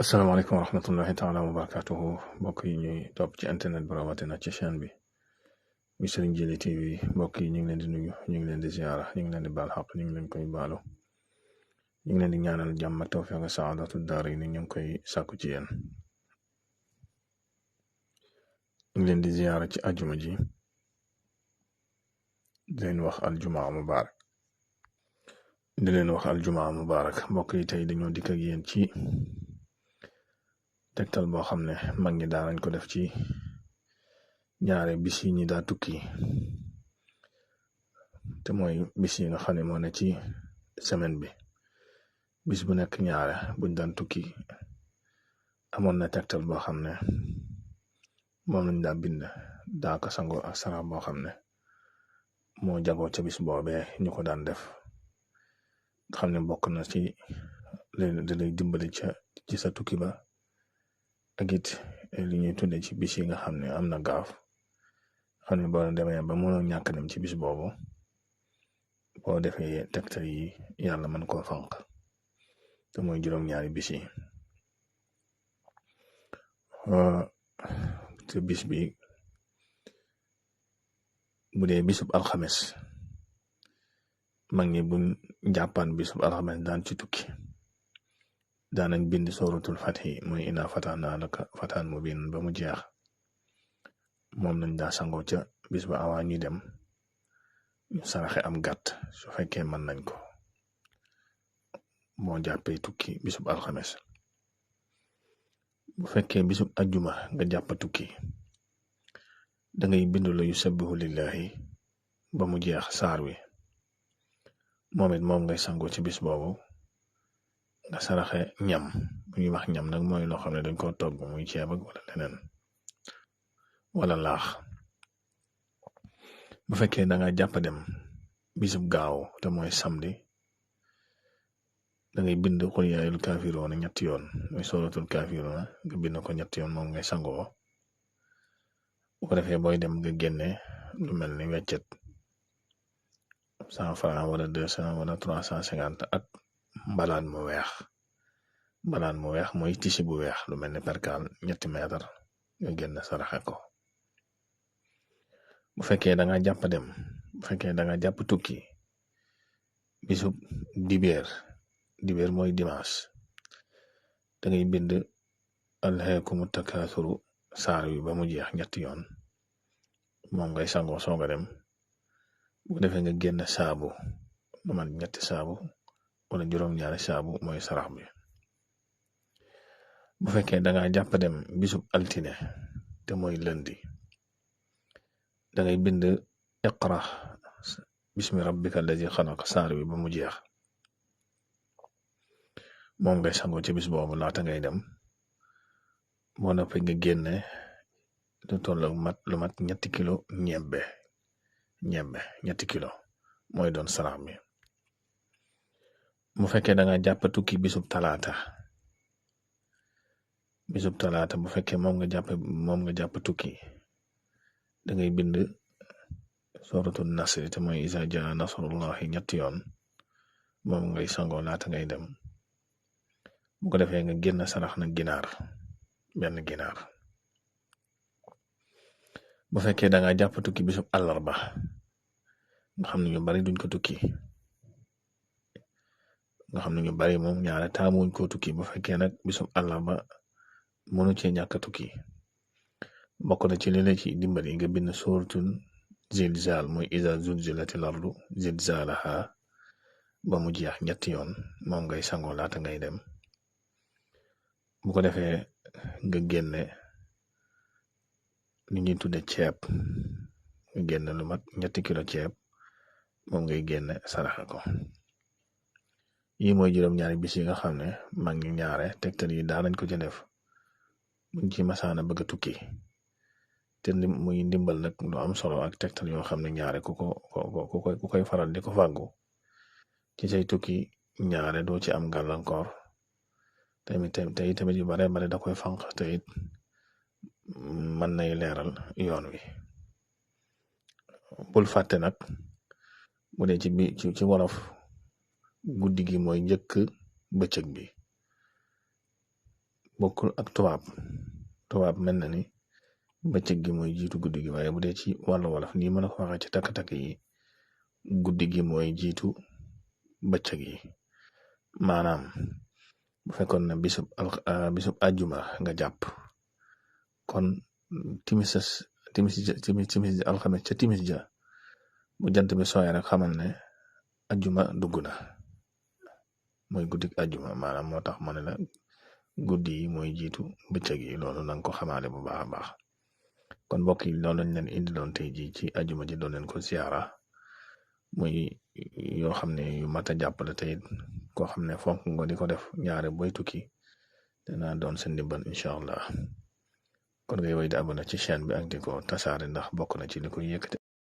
asalaamaaleykum wa rahmatullahi taala wa barakatuhu mbokk yi ñuy topp ci internet bi rawatina ci chaîne bi mi Serigne Djily TV mbokk yi ñu ngi leen di nuyu ñu ngi leen di ziara ñu ngi leen di baal xaq ñu ngi leen koy baalu ñu ngi leen di ñaanal jàmm tawfiq saadatu daar yi ni ñu ngi koy sàkku ci yéen ñu ngi leen di ziara ci ajuma ji di leen wax aljumaa mubarak mbokk yi tey dañoo dikk ak yéen ci tegtal boo xam ne mag ñi daanañ ko def ci ñaare bis yi ñi daa tukki te mooy bis yi nga xam ne moo ne ci semaine bi bis bu nekk ñaare buñ daan tukki amoon na tegtal boo xam ne moom lañ daa bind daa ko sangoo ak sarax boo xam ne moo jagoo ca bis boobee ñu ko daan def nga xam ne bokk na ci da lay dimbali ci sa tukki ba ak it li ñuy tudde ci bis yi nga xam ne am na gaaf xam ne boo demee ba mënoo ñàkk dem ci bis boobu boo defee tegtal yi yàlla mën koo fanq te mooy juróom-ñaari bis yi te bis bi bu dee bisub alxames mag ñi buñ jàppaan bisub alxames daan ci tukki daanañ bind sooratul fathi mooy inaa fatahnaa laka fathan mubiin ba mu jeex moom lañ daa sangoo ca bis ba awaa ñuy dem ñu saraxe am gàtt su fekkee mën nañ ko moo jàppee tukki bisub alxames bu fekkee bisub ajjuma nga jàpp tukki dangay bind la yusabbihu lillahi ba mu jeex saar wi moom ngay sangoo ci bis boobu nga saraxe ñam bu ñuy wax ñam nag mooy loo xam ne dañ ko togg muy ceeb ak wala leneen wala laax bu fekkee da nga jàpp dem bisub gaaw te mooy samedi dangay bind xul yaa ayyuhal kaafiruuna ñetti yoon muy sooratul kaafiruuna nga bind ko ñetti yoon moom ngay sangoo bu ko defee booy dem nga génne lu mel ni weccet 100 francs wala 200 wala 350 ak mbalaan mu weex mooy tisi bu weex lu mel ni perkaal 3 meetar nga génn saraxe ko bu fekkee da nga jàpp dem bu fekkee da nga jàpp tukki bisub dibeer mooy dimanche da ngay bind alhaakumu takaasuru saar wi ba mu jeex 3 yoon moom ngay sangoo sooga dem bu ko defee nga génn saabu lu man 3 saabu wala juróom-ñaari saabu mooy sarax bi bu fekkee da nga jàpp dem bisub altine te mooy lundi da ngay bind iqra bismi rabbika allazi xalaq saar wi ba mu jeex moom ngay sangoo ci bis boobu laata ngay dem boo noppee nga génne lu toll lu mat 3 kilo ñebbe 3 kilo mooy doon sarax bi bu fekkee da nga jàpp tukki bisub talaata bu fekkee moom nga jàpp tukki da ngay bind sooratul nasri te mooy iza jaa nasrullahi 3 yoon moom ngay sangoo laata ngay dem bu ko defee nga génn sarax nag benn ginaar bu fekkee da nga jàpp tukki bisub àllarba nga xam ne ñu bari duñ ko tukki nga xam ne ñu bari moom ñaare taamuñ ko tukki bu fekkee nag bisub àllarba mënu cee ñàkk tukki bokk na ci li la ci dimbali nga bind suratul zilzal mooy iza zulzilatil ardu zilzalaha ba mu jeex 3 yoon moom ngay sangoo laata ngay dem bu ko defee nga génne li ñuy tudde ceeb nga génne lu mat 3 kilo ceeb moom ngay génne saraxa ko yi mooy juróom-ñaari bis yi nga xam ne mag ñi ñaare tegtal yi daanañ ko ci def buñ ci masaana bëgg a tukki te muy ndimbal nag lu am solo ak tegtal yoo xam ne ñaare ku koy faral di ko fàggu ci say tukki ñaare doo ci am gàllankoor tamit yu bare da koy fanq te it mën nay leeral yoon wi bul fàtte nag bu dee ci wolof guddi gi mooy njëkk bëccëg bi bokkul ak tubaab mel na ni bëccëg gi mooy jiitu guddi gi, waaye bu dee ci wàllu wolof nii mën a ko waxee ci takk-takk yi guddi gi mooy jiitu bëccëg yi. maanaam bu fekkoon na bisub àjjuma nga jàpp kon timis alxames ca timis ja bu jant bi sooyee rek xamal ne àjjuma dugg na, mooy guddik àjjuma. maanaam moo tax ma ne la guddi yi mooy jiitu bëccëg yi, loolu nanga ko xamaale bu baax a baax. kon mbokk yi loolu lañ leen indi doon tey ji ci àjjuma ji doon leen ko siyaara, muy yoo xam ne yu mat a jàppale tey koo xam ne fonk nga di ko def ñaare boy tukki dana doon seen ndimbal incha allah. kon ngay woy di abonné ci chaîne bi ak di ko tasaare ndax bokk na ci li koy yëkkati